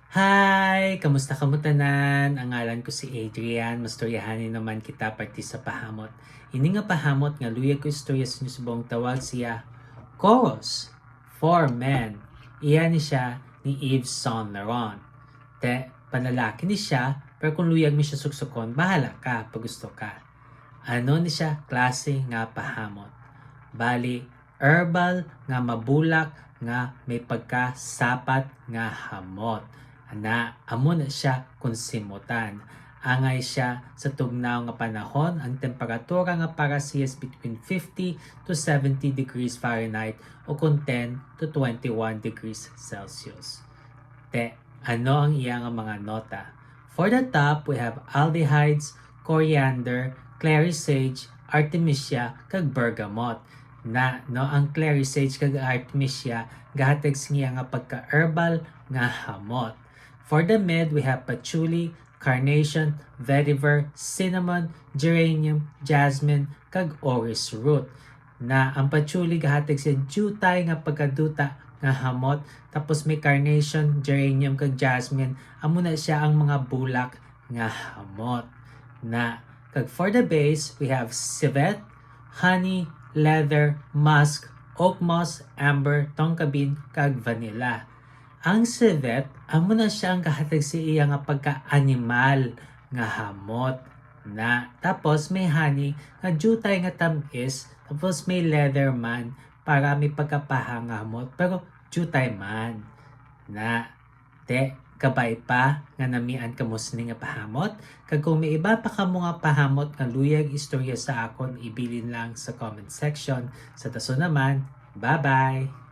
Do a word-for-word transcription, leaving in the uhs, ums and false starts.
Hi! Kamusta kamo tanan? Ang ngalan ko si Adrian. Mastoryahanay naman kita parte sa pahamot. Ini nga pahamot nga luyag ko istorya sa inyo subong tawag siya Chorus for Men. Iya ni siya ni Yves Saint Laurent. Te, panlalaki ni siya, pero kung luyag mo siya suksukon, bahala ka pag gusto ka. Ano ni siya klase nga pahamot? Bali, herbal nga mabulak nga may pagkasapat nga hamot. Ana, amo na siya kung simutan. Angay siya sa tugnaw nga panahon, ang temperatura nga para siya is between fifty to seventy degrees Fahrenheit o kung ten to twenty-one degrees Celsius. Te, ano ang iya nga mga nota? For the top, we have aldehydes, coriander, clary sage, artemisia, kag bergamot. Na, no, ang clary sage kag artemisia gahatag sa iya nga pagka-herbal nga hamot. For the mid, we have patchouli, carnation, vetiver, cinnamon, geranium, jasmine, kag orris root. Na ang patchouli gahatag sa diutay nga pagkaduta nga hamot, tapos may carnation, geranium, kag jasmine, amo na siya ang mga bulak nga hamot. Na, kag for the base, we have civet, honey, leather, musk, oak moss, amber, tonka bean, kag vanilla. Ang civet, amo na siya ang gahatag sa iya nga pagka-animal nga hamot. Na, tapos may honey nga diutay nga tamis, tapos may leather man para may pagkapaha nga hamot, pero diutay man. Na, te, kabay pa nga namian kamo sini nga pahamot? Kag kung may iba pa kamo nga pahamot nga luyag istorya sa akon, ibilin lang sa comment section. Sa dason naman, bye-bye!